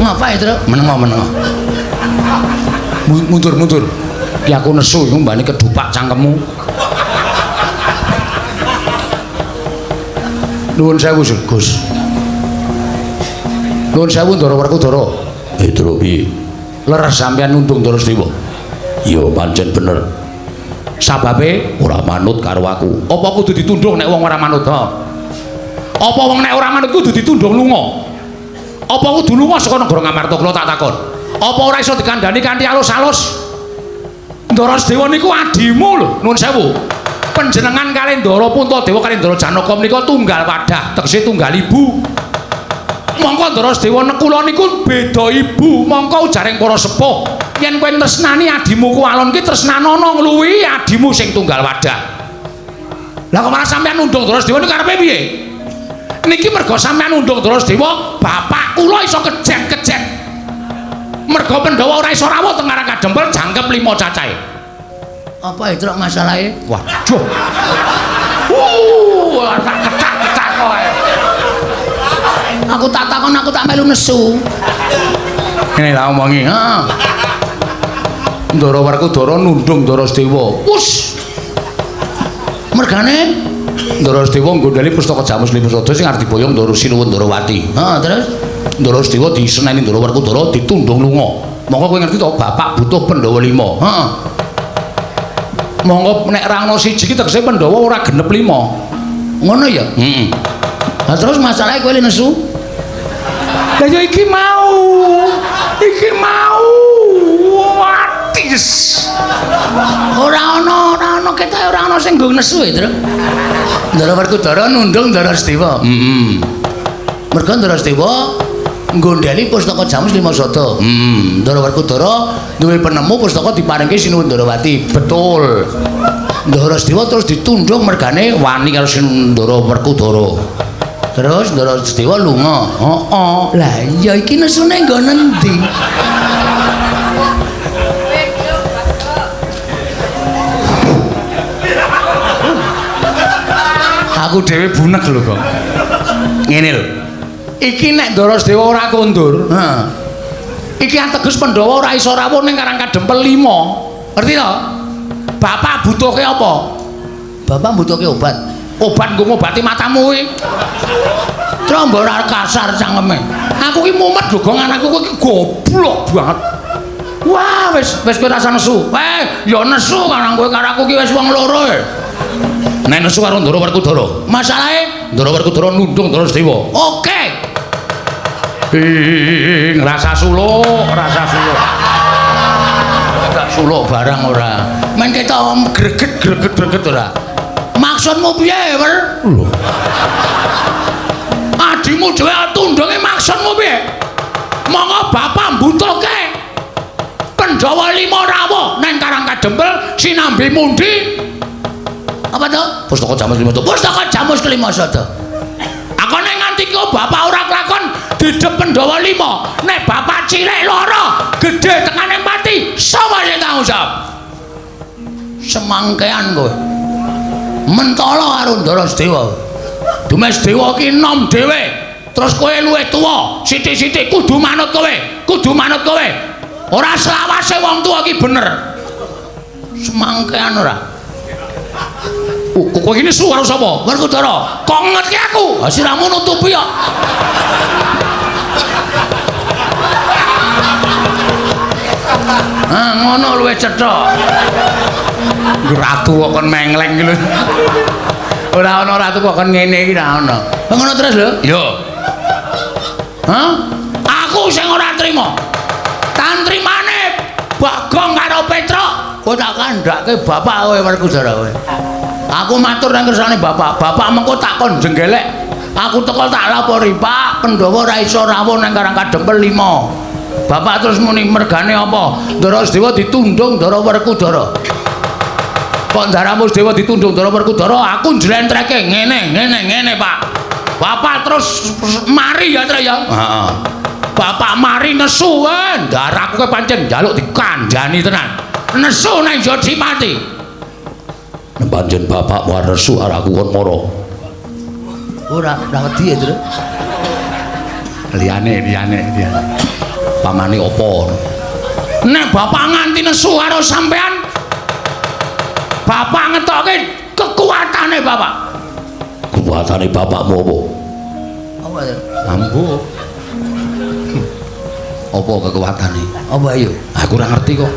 Ngapa ya, Truk? Menengo, menengo. Mundur, mundur. Ki aku nesu iku mbane kedupak cangkemmu. Nuwun sewu, Gus. Nuwun sewu Ndara Werkudara. Truk piye? Leres sampean nundung Ndara Sedewa. Ya pancen bener. Sababe ora manut karo aku. Apa kudu ditundung nek wong ora manut ha? Apa wong nek ora manut kudu ditundung lunga? Apa kudu lunga saka negara Ngamarta kula tak takon? Apa ora iso dikandhani kanthi alus-alus? Ndara Sedewa niku adimu lho, nuwun sewu. Panjenengan kalih Ndara Puntadewa kalih Ndara Janaka menika tunggal wadah, tegese tunggal ibu. Mongko Ndara Sedewa nekula niku beda ibu, mongko ujaring para sepuh. Yen kowe tresnani adimu ku alon ki tresnanono ngluwihi adimu sing tunggal wadah. Lah kok malah sampean nundung Ndara Sedewa niku karepe piye? Niki merga sampean nundung Ndara Sedewa, bapak kula iso kejet-kejet. Merga Pandhawa ora iso rawuh teng Karang Kadempel jangkep 5 cacahe. Apa itu masalahe? Waduh. Tak ketak-ketak kowe. Aku tak takon, aku tak melu nesu. Ngene lah omongi, heeh. Ndara Werkudara nundung Ndara Sedewa. Wus. Mergane Ndara Sedewa nggondheli pustaka Jamus Lima Sada sing arep diboyong Ndara Sinuwun Ndarawati. Heeh, terus Ndara Sedewa diseneni Ndara Werkudara ditundung lunga. Monggo kowe ngerti to, bapak butuh Pandhawa 5. Heeh. Monggo nek ra ono siji ki tegese Pandhawa ora genep 5. Ngono ya? Heeh. Lah terus masalahe kowe nesu? Lah ya iki mau. Iki mau. Watis. Ora ono, ora ono ketoke ora ono sing nggo nesu ya, Truk. Ndara Werkudara nundung Ndara Sedewa. Heeh. Merga Ndara Sedewa nggondheli pustaka Jamus Lima Sada. Heeh. Ndara Werkudara duwe penemu pustaka diparingke Sinuwun Ndarawati. Betul. Ndara Sedewa terus ditundung mergane wani karo Ndara Werkudara. Terus Ndara Sedewa lunga. Heeh. Lah iya iki nesune nggo nendi? Aku dhewe bunek lho kok. Ngene lho. Iki nek Ndara Sedewa ora kondur, heeh. Iki ateges Pandhawa ora iso rawuh ning Karang Kadempel 5. Ngerti to? Bapak butuhke apa? Bapak butuhke obat. Obat nggo ngobati matamu kuwi. Trombo ora kasar cangkeme. Aku ki mumet lho, Gong, anakku kowe ki goblok banget. Wah, wis wis kowe rasa nesu. Ya nesu karang kowe karo aku ki wis wong loro e. Nek nesu karo Ndara Werkudara. Masalahe Ndara Werkudara nundung Ndara Sedewa. Oke. Ing rasa suluk, rasa suluk. Tak suluk barang ora. Men ketok greget greget greget ora. Maksudmu piye, Wer? Lho. Adimu dhewe tundunge maksudmu piye? Monggo bapak mbutuhke Pandhawa 5 rawuh nang Karang Kadempel sinambi mundi. Apa to? Pustaka Jamus Lima Sada. Pustaka Jamus Kelima Sada. Akone nganti kok bapak ora kelakon didep Pandhawa 5. Nek bapak cilik loro, gedhe tekane pati, sapa sing tanggung jawab? Semangkean kowe. Mentala karo Ndara Sedewa. Dumes Dewa ki enom dhewe. Terus kowe luwih tuwa, sithik-sithik kudu manut kowe, kudu manut kowe. Ora selawase wong tuwa ki bener. Semangkean ora. Kowe iki nesu karo sapa? Werkudara. Kok ngerti aku? Ha siramu nutupi kok. Ah ngono luwih cetha. Ratu kok kon mengleng iki lho. Ora ana ratu kok kon ngene iki ora ana. Ngono terus lho. Yo. Hah? Aku sing ora trima. Tantrimane Bagong karo Petruk, kowe tak kandhake bapak kowe Werkudara kowe. Aku matur nang kersane bapak. Bapak mengko tak kon jenggelek. Aku teko tak lapori, Pak, Pandhawa ora iso rawuh nang Karang Kadempel 5. Bapak terus muni mergane apa? Ndara Sedewa ditundung Ndara Werkudara. Kok ndaramu Sedewa ditundung Ndara Werkudara, aku njlentreke ngene, ngene, ngene, Pak. Bapak terus mari ya, Tru ya. Heeh. Bapak mari nesu, ndaraku kowe pancen njaluk dikandhani tenan. Nesu nang Jodipati. Pancen bapak war nesu karo aku kon mara. Ora, ora wedi ya, Tru. Liyane, liyane, liyane. Pamane apa? Nek bapak nganti nesu karo sampean, bapak ngetokke kekuatane bapak. Kekuatane bapakmu apa? Apa ya? Ambo. Apa kekuatane? Apa ayo? Aku ora ngerti kok.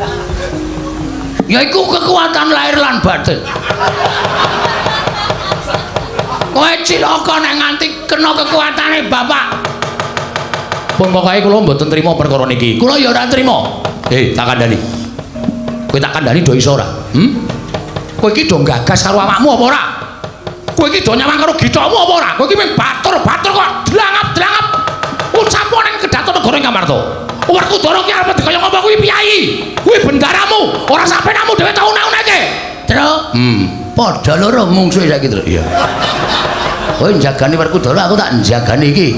Ya iku kekuatan lahir lan batin. Kowe cilaka nek nganti kena kekuatane bapak. Pun pokoke kula mboten trima perkara niki. Kula ya ora trima. Tak kandhani. Kowe tak kandhani do iso ora? Hmm? Kowe iki do gagas karo awakmu apa ora? Kowe iki do nyawang karo githokmu apa ora? Kowe iki mung batur-batur kok dlangap-dlangap. Ucapo ning kedaton negara Ngamarta. Werkudara ki arep kaya ngapa kuwi piyayi? Kuwi bendaramu, ora sampenamu dhewe tau una-unake. Tru. Padha loro mungsuhe saiki, Tru. Iya. Kowe njagani Werkudara, aku tak njagani iki.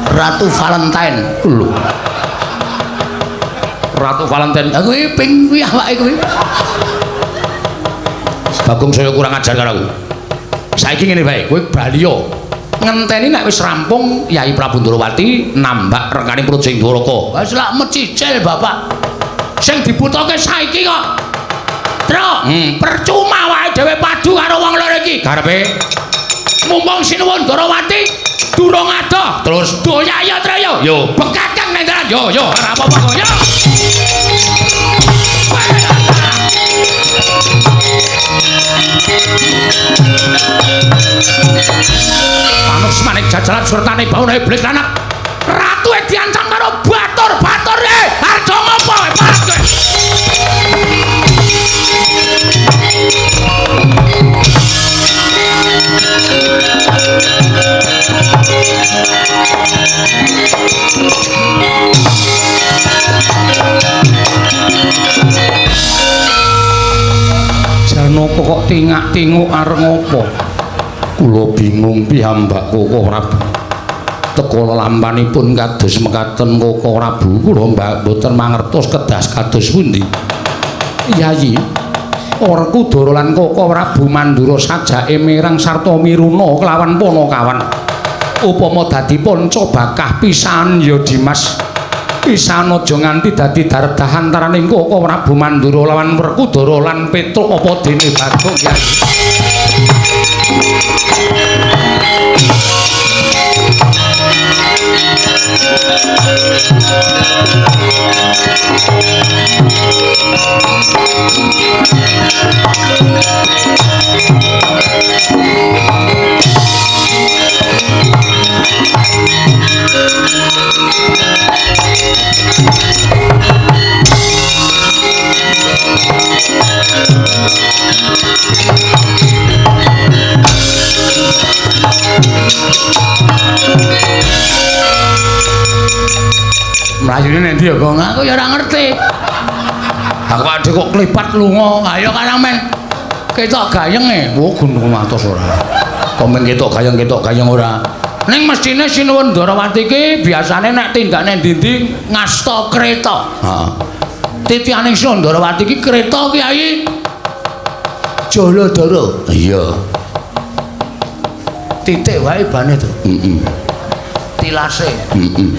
Ratu Valentine. Lho. Ratu Valentine. Lah kuwi ping kuwi awake kuwi. Bagong saya kurang ajar karo aku. Saiki ngene wae, kowe bali yo. Ngenteni nek wis rampung Yai Prabu Ndorowati nambak rengkaning Praja ing Dwaraka. Wis lak mecicil bapak. Sing dibutuhke saiki kok. Tru, percuma wae dhewe padu karo wong loro iki. Karepe mumpung Sinuwun Ndorowati durung adoh, terus doyaya treyo. Yo, bekakang nang dalan. Yo, yo, ora apa-apa kok. Yo. Panus manik jajalan surtane bauna iblis lanang. Ratu e diancam karo batur-batur e. Arjo ngopo kowe? Parah kowe. Janaka kok tingak-tinguk arep ngopo? Kula bingung piyambak Koko Prabu. Teka lelampanipun kados mekaten Koko Prabu, kula mboten mangertos kedas kados pundi. Yayi, Werkudara lan Koko Prabu Mandura sajake mireng sarta miruna kelawan Panakawan. Upama dadi panca bakah pisan ya Dimas. Pisan aja nganti dadi dardah antaraning Koko Prabu Mandura lawan Werkudara lan Petruk apa dene Bagong Yayi. Mlayune nek ndi ya, Gong? Aku ya ora ngerti. Aku adhe kok klepat lunga. Ayo karang men. Ketok gayenge. Oh, gunung atos ora. Kok men ketok gayeng ora. Ning mestine Sinuwun Ndorowati iki biasane nek tindakne ndi-ndi ngasta kreta. Heeh. Titiane Sinuwun Ndorowati iki kreta Kyai Jaladara. Iya. Titik wae bane to. Heeh. Tilase. Heeh.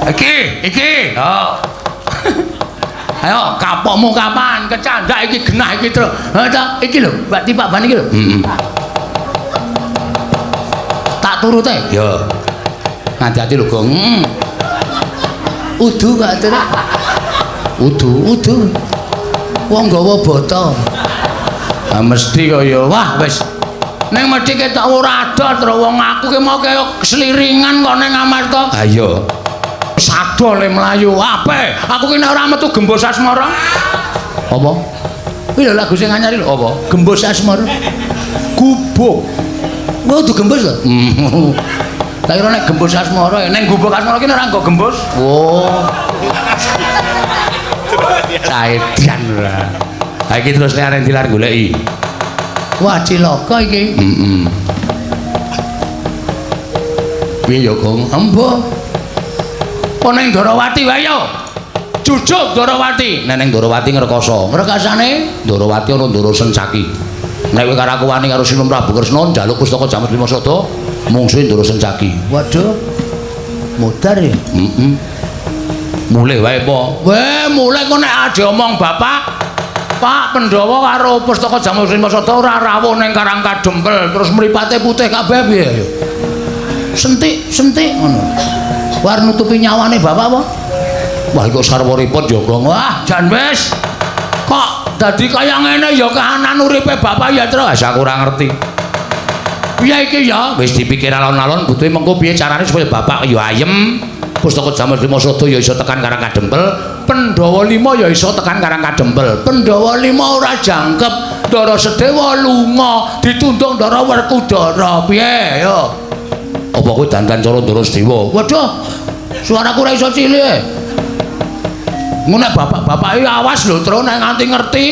Iki, iki. Oh. Ayo kapokmu kapan kecandak iki genah iki terus. Ha ta, iki lho, Mbak tipak ban iki lho. Heeh. Tak turute. Ya. Ngati-ati lho, Gong. Udu gak terus. Udu, udu. Wong nggawa bata. Ha mesti kaya wah wis. Ning mesti ketok ora ada terus wong aku ki mau kaya seliringan kok ning Amarta. Ha iya. Sado le mlayu. Ape? Aku ki nek ora metu Gembos Asmara. Apa? Kuwi lho lagu sing anyar lho. Apa? Gembos Asmara. Gubuk. Kowe udu gembos lho. Tak kira nek Gembos Asmara, ning Gubuk Asmara ki ora nggo gembos. Oh. Saedan ora. Ha iki terus nek arep dilar goleki. Wah, cilaka iki. Heeh. Piye ya, Gong? Embo. Apa ning Ndorowati wae yo. Jujuk Ndorowati. Nek ning Ndorowati ngrekoso. Ngrekasane Ndorowati ana Ndoro Sencaki. Nek kowe karo aku wani karo Sinuwun Prabu Kresna njaluk pustaka Jamus Lima Sada, mungsuhe Ndoro Sencaki. Waduh. Mudar ya. Heeh. Mulih wae apa? Weh, mulih kok nek diomong bapak. Pak Pandhawa karo Pustaka Jamus Srimasada ora rawuh ning Karang Kadempel, terus mripate putih kabeh piye ya? Sentik-sentik ngono. War nutupi nyawane bapak apa? Wah, iku sarwa repot ya, Gong. Wah, jan wis. Kok dadi kaya ngene ya kahanan uripe bapak ya, Tru. Wis aku ora ngerti. Piye iki ya? Wis dipikir alon-alon butuhe mengko piye carane supaya bapak ya ayem, Pustaka Jamus Srimasada ya iso tekan Karang Kadempel, Pandhawa 5 ya iso tekan Karang Kadempel. Pandhawa 5 ora jangkep, Ndara Sedewa lunga ditundung Ndara Werkudara. Piye ya? Apa kowe dandan cara Ndara Sedewa? Waduh, suaraku ora iso cilik. Ngono nek bapak-bapake awas lho, Tru, nek nganti ngerti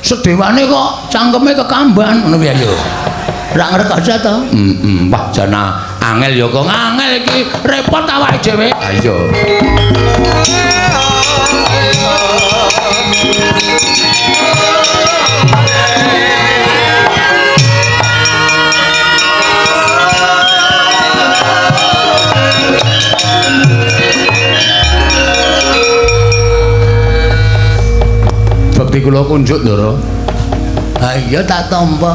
sedewane kok cangkeme kekamban ngono piye ya? Ora ngrekoso to? Heeh, wah jana angel ya kok. Angel iki repot awake dhewe. Ha iya. Bekti kula kunjuk, Ndara. Ha iya tak tampa.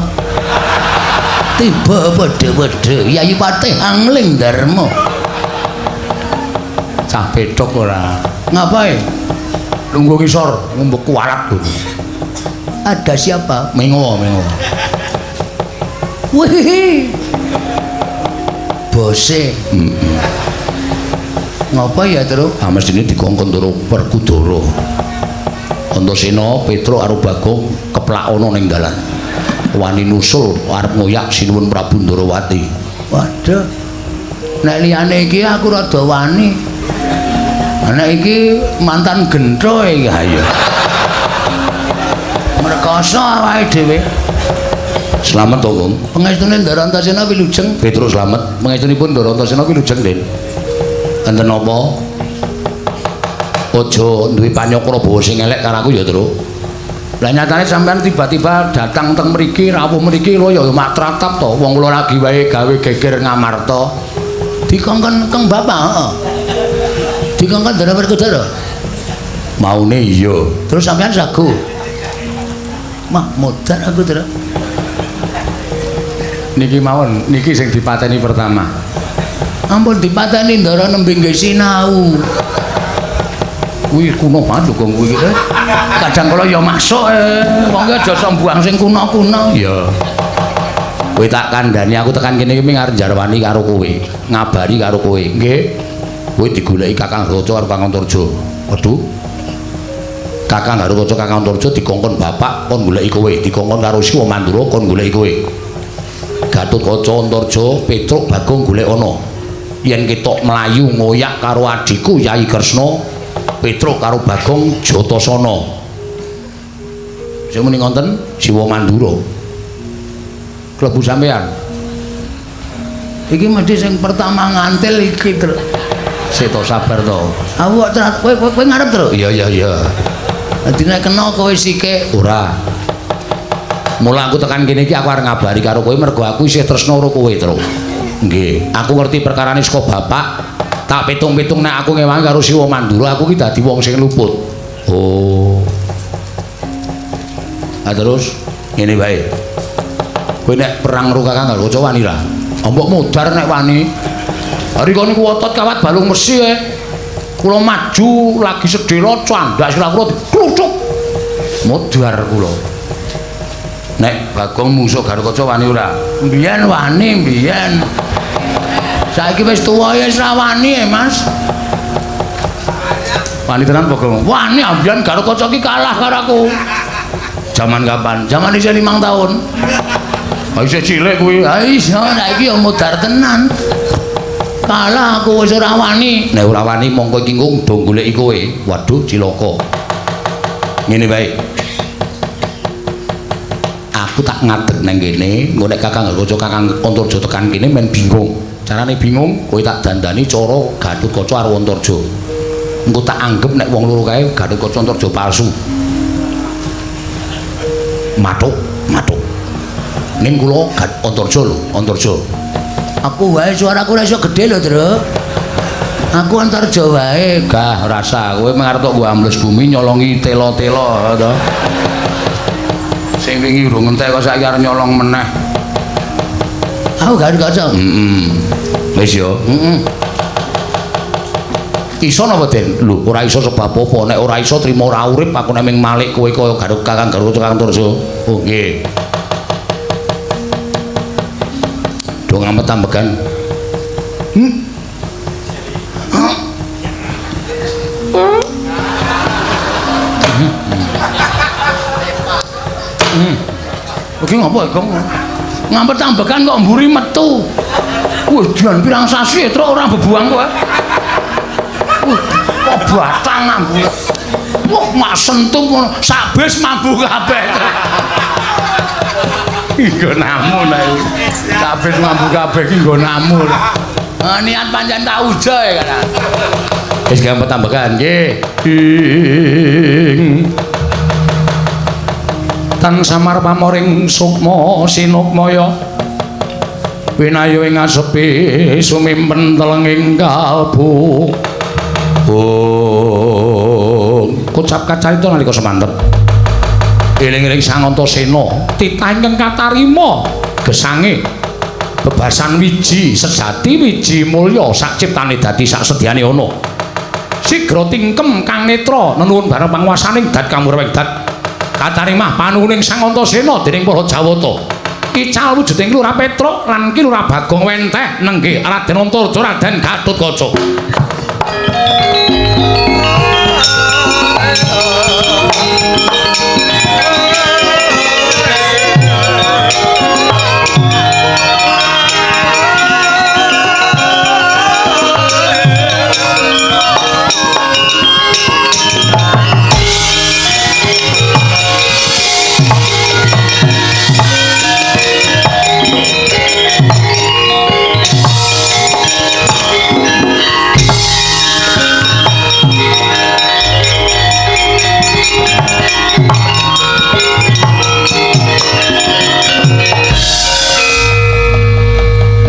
Tiba padha-padha Yayi Patih Angling Darma. Cah bethok ora. Ngapain? Lungguh ngisor, ngombe kualat lho. Ada siapa? Mengo, mengo. Wih. Bose. Heeh. Ngapa ya, Tru? Ah mestine dikongkon Ndara Werkudara. Antasena, Petruk karo Bagong keplak ana ning dalan. Wani nusul arep ngoyak Sinuwun Prabu Ndarawati. Waduh. Nek liyane iki aku rada wani. Nek iki mantan gentho iki. Ha iya. Mrekoso awake dhewe. Slamet to, Gong. Pengestune Ndara Antasena wilujeng. Petruk slamet. Pengestunipun Ndara Antasena wilujeng, Den. Enten napa? Aja duwe panyakra bawa sing elek karo aku ya, Truk. Lah nyatane sampean tiba-tiba datang teng mriki, rawuh mriki lho ya matratap to. Wong kula lagi wae gawe geger Ngamarta. Dikongkon keng bapak, heeh. Dikongkon Ndara Werkudara. Maune iya. Terus sampean sagu. Mah modar aku, Truk. Niki mawon, niki sing dipateni pertama. Ampun dipateni Ndara nembe nggih sinau. Kuwi kuno banget lho, Gong, kuwi. Kadang kala ya masuk wong ki aja sok mbuang sing kuno-kuno. Iya. Kowe tak kandhani aku tekan kene iki arep njarwani karo kowe, ngabari karo kowe. Nggih. Kowe digoleki Kakang Garuda karo Kakang Antarja. Waduh. Kakang Garuda Kakang Antarja dikongkon bapak kon goleki kowe, dikongkon karo Siwa Mandura kon goleki kowe. Gatotkaca Antarja Petruk Bagong golek ana. Yen ketok mlayu ngoyak karo adhiku Yai Kresna, Petruk karo Bagong Jatasana. Sing muni ngonten Siwa Mandura. Klebu sampean. Iki mesti sing pertama ngantil iki, Truk. Sik to, sabar to. Aku kok kowe kowe ngarep, Truk? Iya iya iya. Dadi nek kena kowe sike. Ora. Mula aku tekan kene iki aku arep ngabari karo kowe mergo aku isih tresna karo kowe, Truk. Nggih, aku ngerti perkarane saka bapak. Tak pitung-pitung nek aku ngewangi karo Siwa Mandura aku ki dadi wong sing luput. Oh. Ah terus ngene wae. Kowe nek perang karo Kakang Garuda wani ra? Mbok modar nek wani. Rika niku otot kawat balung mesi e. Kula maju lagi sedhela candhak sirah kula dikluthuk. Modar kula. Nek Bagong mungsuh Garuda wani ora? Mbiyen wani, mbiyen. Saiki wis tuwa ya wis ra wani e, Mas. Wani tenan Bagong? Wani ambiyen Garuda ki kalah karo aku. Jaman kapan? Jaman isih 5 tahun. Ha isih cilik kuwi. Ha iya, saiki ya modar tenan. Kalah aku wis ora wani. Nek ora wani mongko iki engko do goleki kowe. Waduh cilaka. Ngene wae. Aku tak ngadeg nang kene, engko nek Kakang Garuda Kakang Antarja tekan kene men bingung. Carane bingung, kowe tak dandani cara Gatotkaca karo Antarja. Engko tak anggep nek wong loro kae Gatotkaca Antarja palsu. Mathuk, mathuk. Ning kula Antarja lho, Antarja. Aku wae suaraku ora iso gedhe lho, Truk. Aku Antarja wae. Gah rasa kowe mung arep tok nggo ambles bumi nyolongi tela-tela to. Sing wingi urung entek kok saiki arep nyolong meneh. Aku Gatotkaca. Heeh. Wis ya. Heeh. Iso napa, Den? Lho, ora iso sebab apa? Nek ora iso trimo ora urip aku nek ming malik kowe kaya Garut Kakang Garut Kakang Antarja. Oh, nggih. Do ngamet ambegan. Iki ngopo, Gong? Ngamet ambegan kok mburi metu. Wih, jan pirang sasi truk ora bebuang kowe. Wih, kok batang mambu. Wah, mak sentuh ngono, sak bis mambu kabeh. Nggonamu nek. Sak bis mambu kabeh iki nggonamu. Niat pancen tak ujo ya kan. Wis gampang tambahan nggih. Ing tan samar pamoring sukma sinukmaya winayo ing asepi sumimpen telenging kalbu. Oh, kocap kacarita nalika semanten. Eling-eling Sang Antasena titah ingkang katarima gesange bebasan wiji sejati wiji mulya sak ciptane dadi sak sedyane ana. Sigra tingkem kang netra nenuwun bareng panguwasaning dat kamurweng dat katarimah panuwuning Sang Antasena dening para Jawata. Ical wujuding Lurah Petruk lan Ki Lurah Bagong wenteh nenggih Raden Antarja Raden Gatotkaca.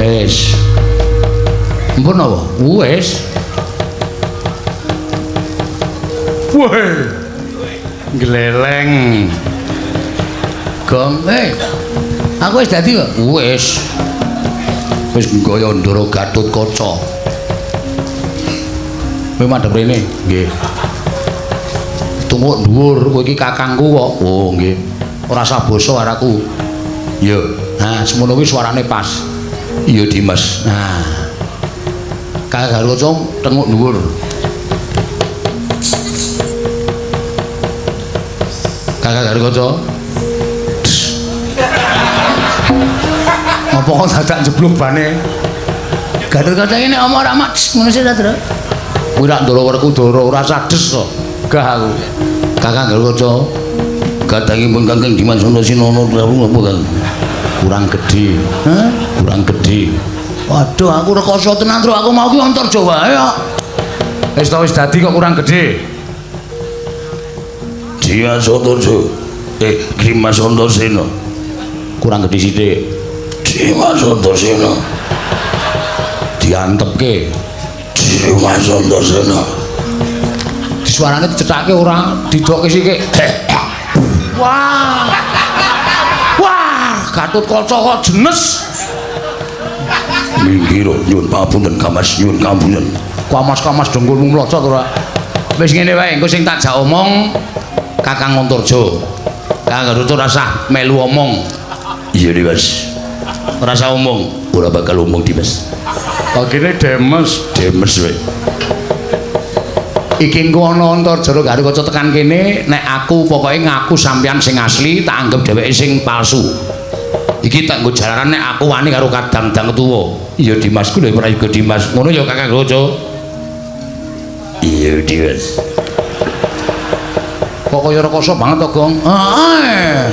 Wis. Ampun apa? Wis. Weh. Gleleng. Gong, aku wis dadi kok. Wis. Wis nggaya Ndara Gatotkaca. Kowe madhep rene? Nggih. Tunggu dhuwur, kowe iki kakangku kok. Oh, nggih. Ora usah basa karo aku. Iya. Nah, semono kuwi suarane pas. Iya, Dimas. Nah. Kakang Gatotkaca tenguk dhuwur. Kakang Gatotkaca. Ngopo kok dadak jeblok bane? Gatotkaca iki nek omong ora mak ngono sih ta, Tru? Kuwi rak Ndara Werkudara ora sades to. Gah aku. Kakang Gatotkaca kadangipun Kakang Dimas Antasena napa Kang? Kurang gedhe. Hah? Kurang gedhe. Waduh, aku rekoso tenan, Tru. Aku mau ki Antarja wae kok. Wis ta wis dadi kok kurang gedhe. Dimas Antarja. Dimas Antasena. Kurang gedhe sithik. Dimas Antasena. Diantepke. Dimas Antasena. Suarane dicethake ora didokke sithik. Wah. Wah, Gatotkaca kok jenes. Minggir nyuwun pangapunten Kamas, nyuwun pangapunten. Kamas-kamas dengkulmu mlocot ora. Wis ngene wae, engko sing tak jak omong Kakang Antarja. Kakang Gatotkaca ora usah melu omong. Iya, Dimas. Ora usah omong. Ora bakal omong, Dimas. Kene demes, demes wae. Iki engko ana Antarja Gatotkaca tekan kene, nek aku pokoke ngaku sampeyan sing asli, tak anggap dheweke sing palsu. Iki tak nggo jalaran nek aku wani karo kadang-dang tuwa. Iya, Dimas, ku lho prayoga Dimas. Ngono ya Kakang Gatotkaca. Iya, Dimas. Kok kaya rekoso banget to, Gong? Heeh.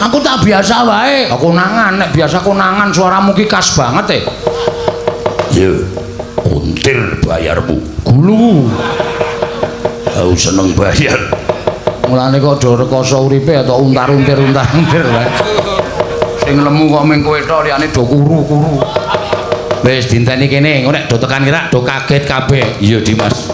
Aku tak biasa wae. Konangan, nek biasa konangan suaramu ki khas banget e. Iya. Untir bayarmu. Gulu. Aku seneng bayar. Mulane kok do rekoso uripe atau untar-untir untar-untir wae. Sing lemu kok mung kowe tok liyane do kuru-kuru. Wis dinteni kene, engko nek do tekan kira do kaget kabeh. Iya, Dimas.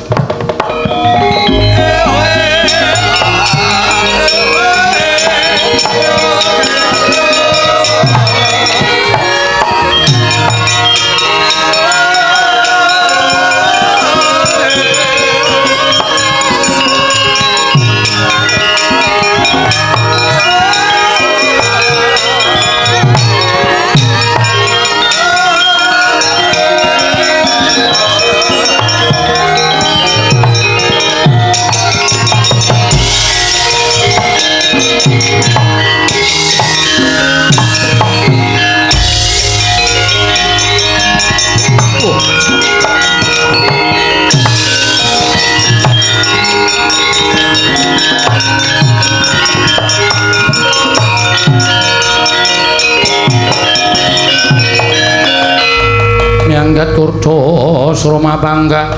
Miyanggat kurdo sroma bangga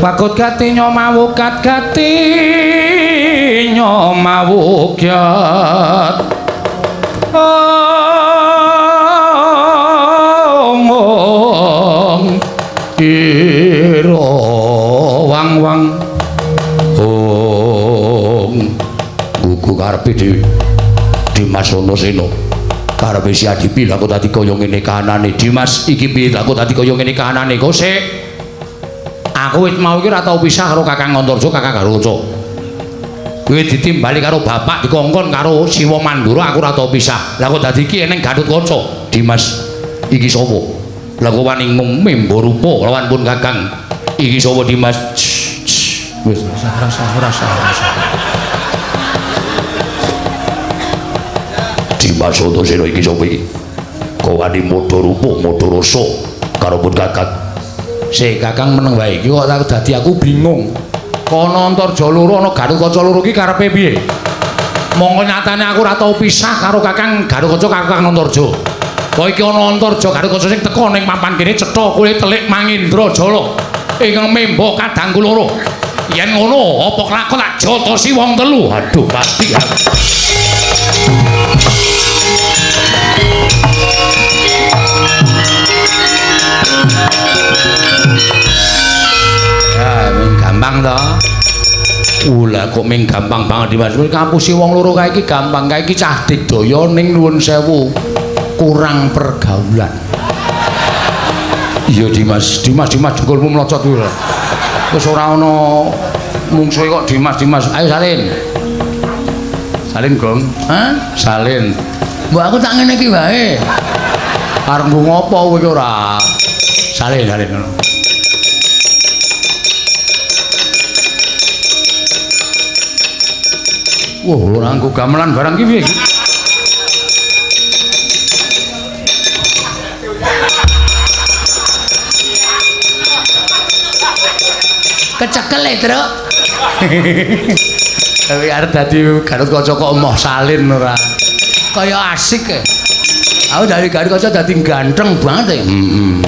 wakut gati nyomawukat gati nyomawukyat ong ira wang wang ong gugu karepe dhewe Dimas Antasena karepe si Adipi lha kok dadi kaya ngene kahanane Dimas iki piye lha kok dadi kaya ngene kahanane kok sik aku wit mau iki ora tau pisah karo Kakang Antarja Kakang Garuca kuwi ditimbali karo bapak dikongkon karo Siwa Mandura aku ora tau pisah lha kok dadi iki eneng Gatotkaca Dimas iki sapa lha kok wani ngumembo rupa lawan pun Kakang iki sapa Dimas wis rasa Dimas Antasena iki sapa iki kok wani modho rupa modho rasa karo pun Kakang sik Kakang meneng wae iki kok dadi aku bingung kono Antarja loro ana Gatotkaca loro iki karepe piye mongko nyatane aku ora tau pisah karo Kakang Gatotkaca karo Kakang Antarja kok iki ana Antarja Gatotkaca sing teka ning papan kene cetha kuwi telik Mangindra Jala ingkang memba kadangku loro yen ngono apa kelakon tak jotosi wong telu aduh pasti aku. Ya, ming gampang to. Lah kok ming gampang banget Dimas. Wis ngapusi wong loro kae iki gampang, kae iki cah digdaya ning nuwun sewu kurang pergaulan. Iya Dimas, Dimas Dimas jengkolmu mlocot kuwi. Wis ora ana mungsuhe kok Dimas Dimas. Ayo salin. Salin gong. Hah? Salin. Mbok aku tak ngene iki wae. Arep nggo ngopo kowe iki ora? Salin salin ngono. Wah, ora nggo gamelan barang ki piye iki? Kecekel e, Truk. Tapi arep dadi Gatotkaca kok emoh salin ora. Kaya asik e. Aku dari Gatotkaca dadi ganteng banget e. Heeh.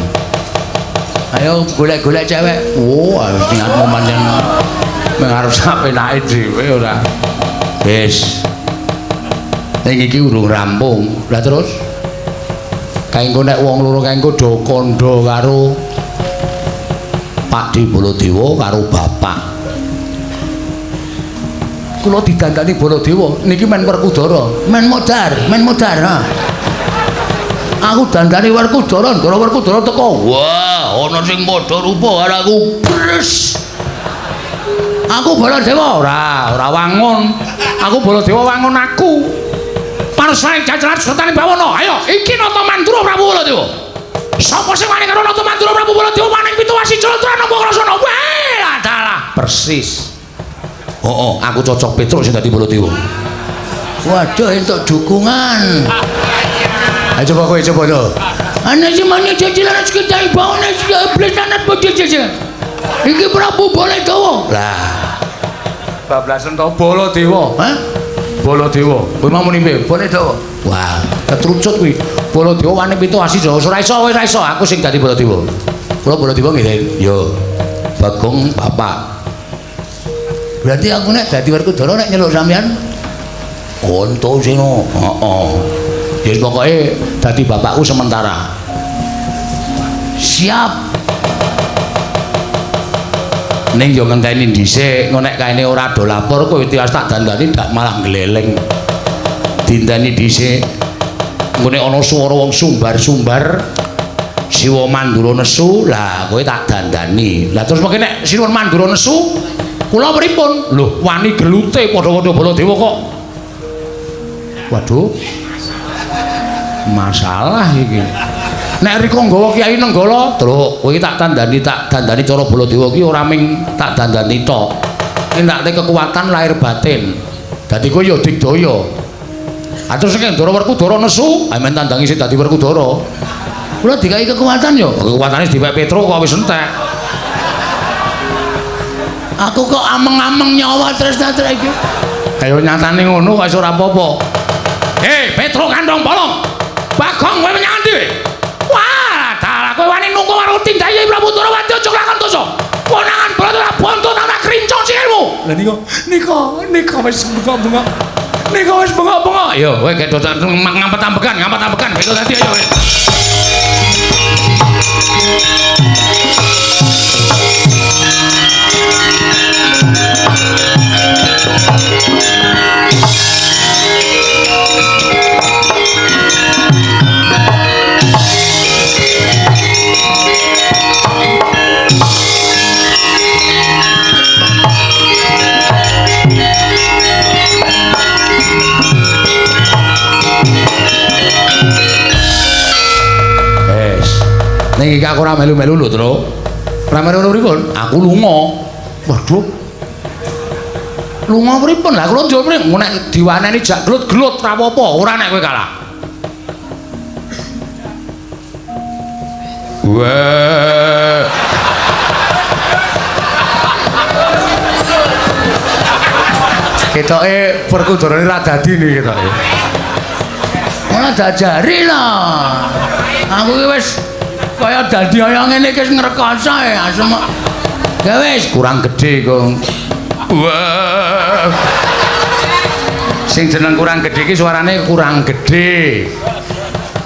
Ayo golek-golek cewek. Oh, niatmu pancen arep sapenake dhewe ora. Wis. Ning iki urung rampung. Lah terus kae engko nek wong loro kae engko do kandha karo Pakde Baladewa karo bapak. Kula didandani Baladewa niki men Werkudara, men modar, men modar. Ha. Aku dandani Werkudara, ndara Werkudara teko. Wah, ana sing padha rupa karo aku. Bres. Aku Baladewa ora, ora wangun. Aku Baladewa wangun aku. Panusae jajaran setane bawana. Ayo, iki Nata Mandura Prabu Baladewa. Sapa sing wani karo Nata Mandura Prabu Baladewa maning pitu wasi jlontra napa krasana. Wah, dalah persis. Heeh, aku cocok Petruk sing dadi Baladewa. Waduh, entuk dukungan. Ayo coba kowe coba to. Ana sing mani jajaran sekitar bawana iblis anak bojo-bojo. Iki Prabu Baladewa. Lah. Bablasen to Baladewa. Hah? Baladewa. Kowe mau muni piye? Baladewa. Wah, ketrucut kuwi. Baladewa wani pitu asi Jawa. Ora iso, ora iso. Aku sing dadi Baladewa. Kula Baladewa nggih. Yo. Bagong bapak. Berarti aku nek dadi Werkudara nek nyeluk sampean Antasena. Heeh. Ya pokoke dadi bapakku sementara. Siap. Ning yo ngenteni dhisik, engko nek kaene ora do lapor kowe tiwas tak dandani dak malah gleleng. Dinteni dhisik. Engko nek ana swara wong sumbar-sumbar Siwa Mandura nesu, lah kowe tak dandani. Lah terus mengke nek Sinuwun Mandura nesu, kula pripun? Lho, wani gelute padha-padha Baladewa kok. Waduh. Masalah iki. Nek rika nggawa Kyai Nenggala, Truk, kowe tak dandani cara Baladewa ki ora ming tak dandani tok. Ning tak kekuatan lahir batin. Dadi kowe ya digdaya. Ah terus nek Ndara Werkudara nesu, amen tandangi sing dadi Werkudara. Kula dikai kekuatan yo. Kekuatane diwek Petruk kok wis entek. Aku kok ameng-ameng nyawa tresna iki. Ayo nyatane ngono kok iso ora apa-apa. Hei, Petruk kandhong bolong. Bagong kowe menyang endi? Wah, dalah kowe wani nunggu karo tindake Prabu Ndorowati aja lakon dosa. Konangan Baladewa bonto tak krincong sikilmu. Lah nika wis bengok-bengok. Nika wis bengok-bengok. Ayo kowe gedho ngampet-ambekan, ngampet-ambekan gitu dadi ayo kowe. Ning iki aku ora melu-melu lho, Truk. Ora melu pripun? Aku lunga. Waduh. Lunga pripun? Lah kula njupuk nek diwaneni jak gelut-gelut ora apa-apa, ora nek kowe kalah. Wah. Ketoke Werkudarane ra dadi niki ketoke. Ora diajari lah. Aku iki wis kaya dadi kaya ngene iki wis ngrekoso ya asem. Ya wis kurang gedhe kok. Wah. Sing jeneng kurang gedhe iki suarane kurang gedhe.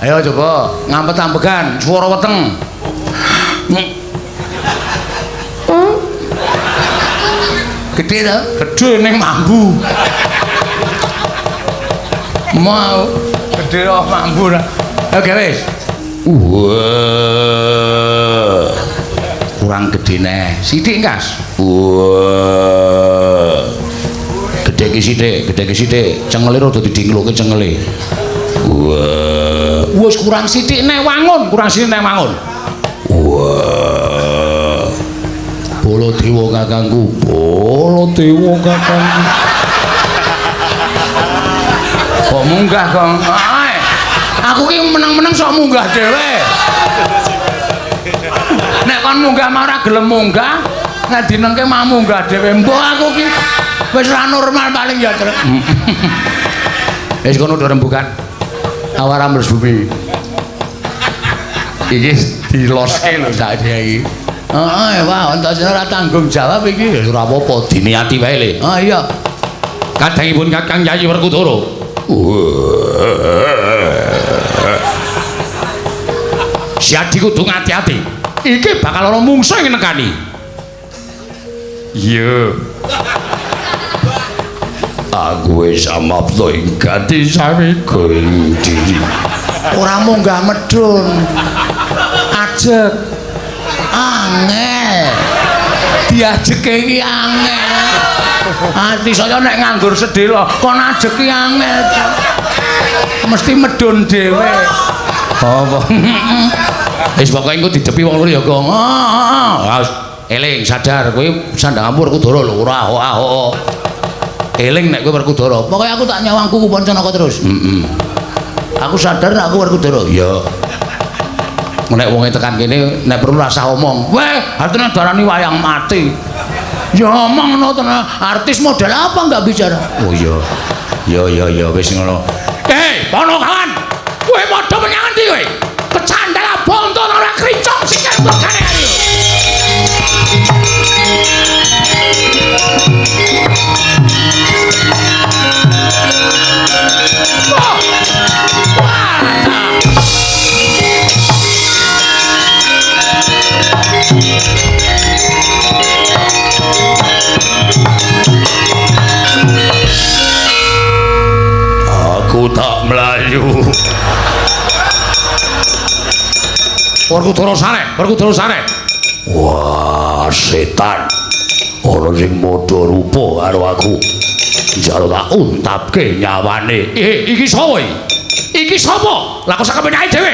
Ayo coba ngampet-ambekan swara weteng. Gedhe to? Gedhe ning mambu. Mau gedhe kok mambu ra. Oke wis. Wah. Kurang gedhe neh. Sithik kas. Wah. Gedhe ki sithik, gedhe ki sithik. Cengele rada didingloke cengele. Wah. Wis kurang sithik neh wangun, kurang sithik neh wangun. Wah. Baladewa kakangku, Baladewa kakangku. Kok munggah, Kong? Aku ki meneng-meneng sok munggah dhewe. Nek kon munggah mah ora gelem munggah, nek dinengke mah munggah dhewe. Mbok aku ki wis ora normal paling ya, Truk. Wis kono do rembukan. Awara mres bumi. Iki diloske lho sak iki. Heeh, wah, Antasena ora tanggung jawab iki. Ya ora apa-apa, diniati wae le. Ah iya. Kadangipun Kakang Yayi Werkudara. Siadi kudu ngati-ati. Iki bakal ana mungsuh ing nekani. Iya. Aku wis amapta ing gati sawiga ing diri. Ora munggah medhun. Ajeg. Angel. Diajeke iki angel. Ati saya nek nganggur sedhela kon ajeki angel. Mesti medhun dhewe. Apa? Wis pokoke engko didepi wong loro ya, Gong. Heeh. Eling sadar kowe sandhanganmu Werkudara lho, ora ahok-ahok. Eling nek kowe Werkudara. Pokoke aku tak nyawang kuku Pancanaka terus. Heeh. Aku sadar nek aku Werkudara. Iya. Nek wonge tekan kene nek perlu rasah omong. Weh, artine darani wayang mati. Ya omong ngono tenan. Artis model apa enggak bicara? Oh iya. Ya ya ya wis ngono. Hei, Ponokawan. Kowe padha menyang endi kowe? Kecandala bonto ora krincong sikil bokane ayo. Oh. Wah. Werkudara sareh, Werkudara sareh. Wah, setan. Ana sing padha rupa karo aku. Njaluk tak untapke nyawane. Iki sapa iki? Iki sapa? Lah kok sak kepenake dhewe.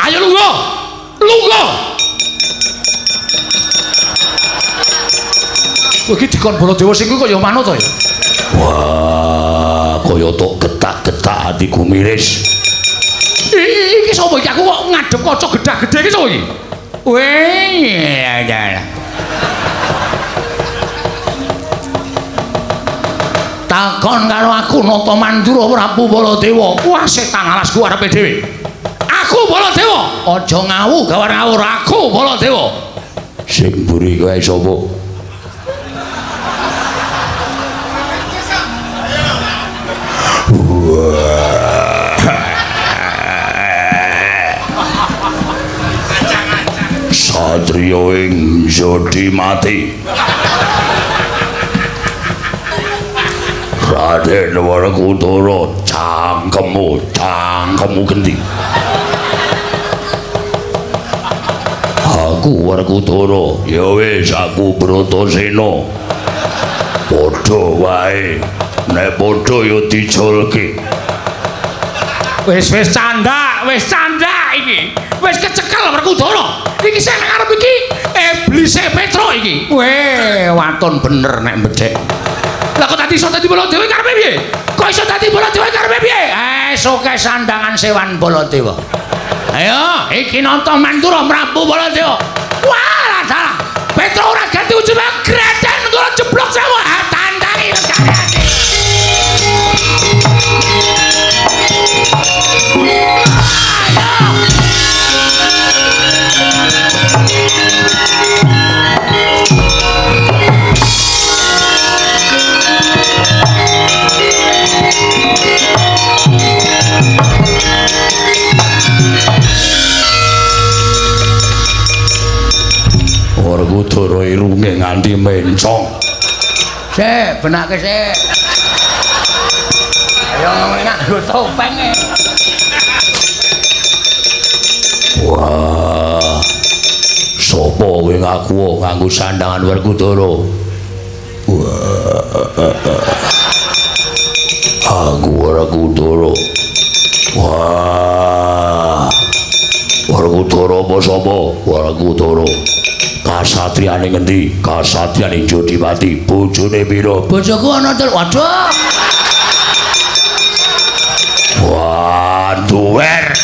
Ayo lungguh. Lungguh. Kowe iki dikon Baladewa sing kuwi kaya manut to ya? Wah, kaya tok getak-getak atiku miris. Iki sapa iki? Aku kok ngadhep kaca gedhah-gedhe iki sapa iki? Weh, ya. Takon karo aku Nata Mandura Prabu Baladewa. Wah, setan alasku arepe dhewe. Aku Baladewa. Aja ngawu gawar ngawur, aku Baladewa. Sing mburi kae sapa? Satriya ing jodi mati. Raden Werkudara, cangkemmu, cangkemmu gendi. Aku Werkudara, ya wis aku Bratasena. Padha wae, nek padha ya diculke. Wis wis candak iki. Wis kecekel Werkudara. Iki sing ngarep iki iblise Petro iki. Weh, waton bener nek mbedhek. Lah kok tadi iso dadi Baladewa karepe piye? Kok iso dadi Baladewa karepe piye? Soke sandangan sewan Baladewa. Ayo, iki Nata Mandura Prabu Baladewa. Wah, salah. Petro ora ganti ujung greden kula jeblok sewu. Tandangi karyane. Werkudara irunge nganti mencong. Sik, benake sik. Ayo ngomong nganggo topeng e. Wah. Sopo kowe ngaku nganggo sandangan Werkudara? Wah. Aku Werkudara. Wah. Werkudara apa sapa? Werkudara. Kasatriyane ngendi? Kasatriyane Jodipati. Bojone pira? Bojoku ana telu. Waduh. Wah, duwer.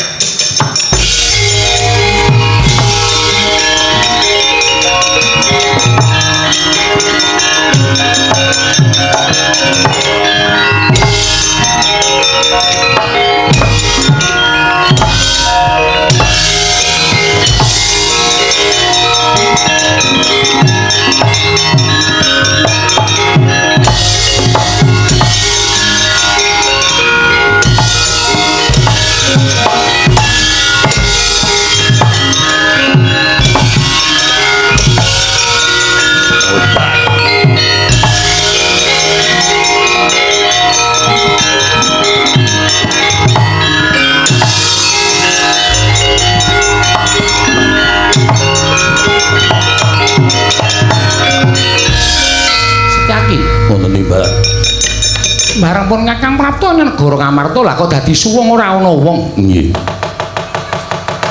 Bareng pun Kakang Prapta negara Ngamarta lah kok dadi suwung ora ana wong. Nggih.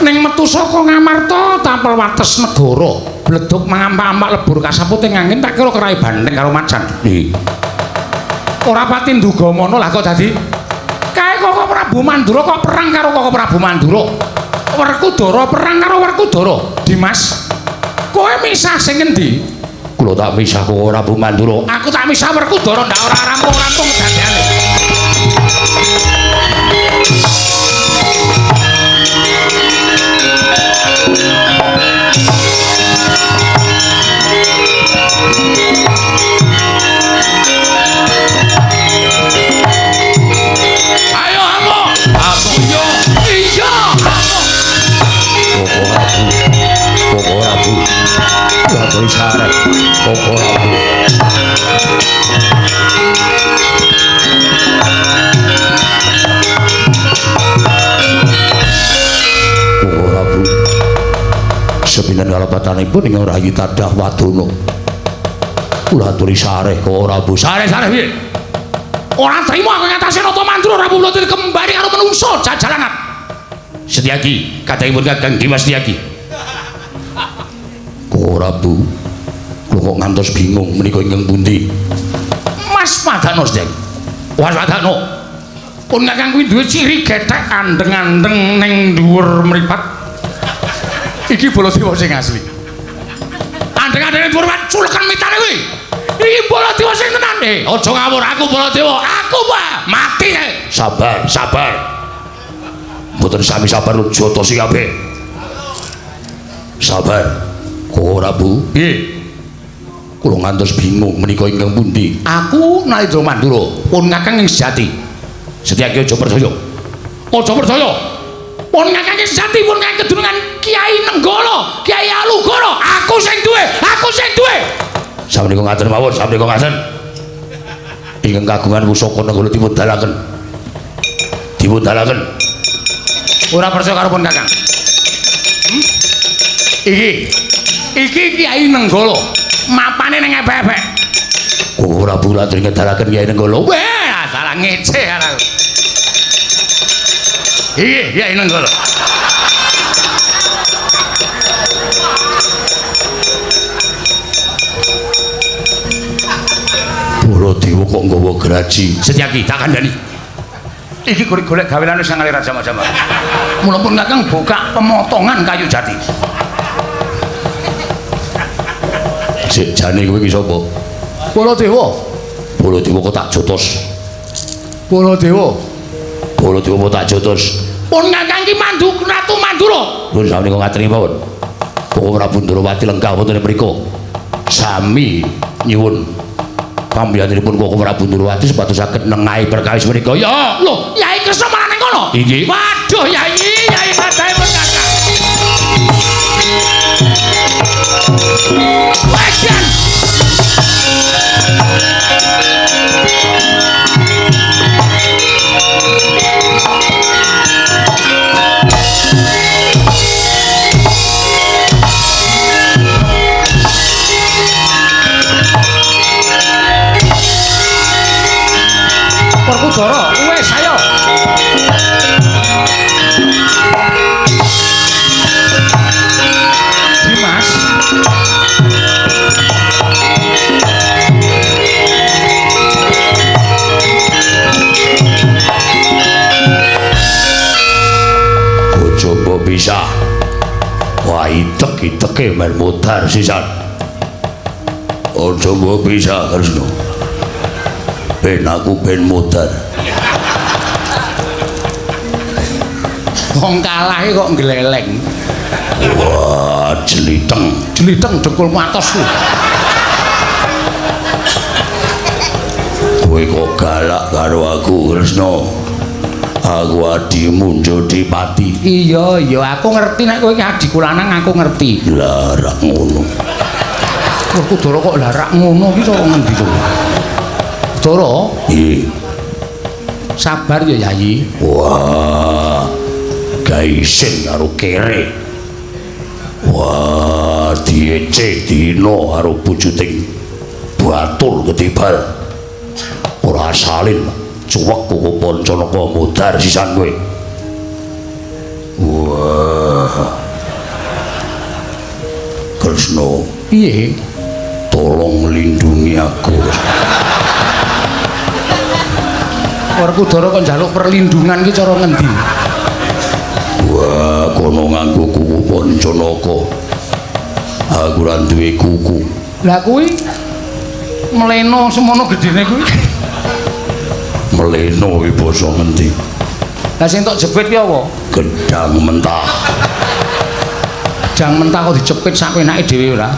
Ning metu saka Ngamarta tapel wates negara, bledug mangampak-ampak lebur kasaput ing angin tak kira kerai bandeng karo macan. Nggih. Ora pati nduga mono lah kok dadi kae Koko Prabu Mandura kok perang karo Koko Prabu Mandura. Werkudara perang karo Werkudara. Dimas, kowe misah sing ngendi? Kula tak misah Koko Prabu Mandura. Aku tak misah Werkudara ndak ora rampung-rampung kedadiane. Ayo amuk. Amuk yo. Iya, amuk. Koko Prabu. Koko Prabu. Waduh sarep. Koko Prabu. Parapatanipun ing Rayi Tadah Wadana. Kula aturi sareh kok Prabu. Sareh-sareh piye? Ora trimo aku ngatasé Nata Mandura Prabu Baladewa kembali karo menungso jajalanat. Setyaki, kadangipun Kakang Dimas Setyaki. Kok Prabu, kula kok ngantos bingung menika ingkang pundi? Mas Madano Setyaki. Mas Madano. Pun Kakang kuwi duwe ciri gethek andeng-andeng ning dhuwur mripat. Iki Baladewa sing asli. Andeng-andeng ning dhuwur mripat culeken mitane kuwi. Iki Baladewa sing tenan. Aja ngawur, aku Baladewa. Aku Pak, mati. Sabar, sabar. Mboten sami sabar jotosi kabeh. Sabar. Kok Prabu? Piye? Kula ngantos bingung menika ingkang pundi? Aku Nalindra Mandura, pun Kakang ing sejati. Setyaki aja percaya. Aja percaya. Pun Kakang ing sejati, pun Kakang kedunungan Kiai Nenggala, Kiai Alugoro. Aku sing duwe, aku sing duwe. Samenika ngaten mawon, samenika ngaten. Ingkang kagungan pusaka Nenggala dipun dalaken. Dipun dalaken. Ora percaya karo pun Kakang. Iki. Iki Kiai Nenggala. Mapane ning epek-epek. Kok Prabu latri ngedalaken Kiai Nenggala. Wah, salah ngece aku. Iki Kiai Nenggala. Baladewa kok nggawa graji. Setyaki tak kandhani. Iki golek gaweane sing ngalir jama-jama. Mula pun Kakang buka pemotongan kayu jati. Sik jane kowe iki sapa? Baladewa. Baladewa kok tak jotos. Baladewa. Baladewa kok tak jotos. Pun Kakang iki mandu Ratu Mandura. Pun samenika ngaturi mawon. Kok Prabu Ndrawati lenggah wonten mriku. Sami nyuwun pambiyanipun Koko Prabu Ndrawati supados saged nengahi perkawis menika. Ya, lho, Yai Kresna malah ning kono. Inggih. Waduh, Yai, Yai padhae pun Kakang. Wajan. Werkudara, wis ayo. Dimas. Coba bisa. Wah, itek-iteke men modar sisan. Aja mbok bisa, Kresna. Ben aku ben modar. Wong kalah kok ngleleng. Wah, jeliteng. Jeliteng dengkulmu atos ku. Kowe kok galak karo aku, Kresna? Aku adimu Jodipati. Iya, iya, aku ngerti nek kowe iki adhiku lanang, aku ngerti. Lah rak ngono. Werkudara kok lah rak ngono iki cara ngendi to? Dara, Nggih. Sabar ya, Yayi. Wah. Gaisin karo kere. Wah, diece dina karo bujuting batur ketibal. Ora salin. Cuwek koko Pancanaka modar sisan kowe. Wah. Kresna, piye? Tolong lindungi aku. Werkudara kok njaluk perlindungan ki cara ngendi? Wah, kono nganggo kuku Pancanaka. Aku ora duwe kuku. Lah kuwi mleno semono gedene kuwi. Mleno kuwi basa ngendi? Lah sing tok jepit ki apa? Gedang mentah. Gedang mentah kok dijepit sak enake dhewe ora?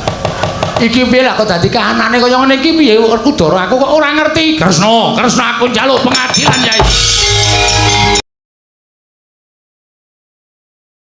Iki piye lah kok dadi kahanane kaya ngene iki piye Werkudara aku kok ora ngerti. Kresna, Kresna aku njaluk pengadilan, Yai.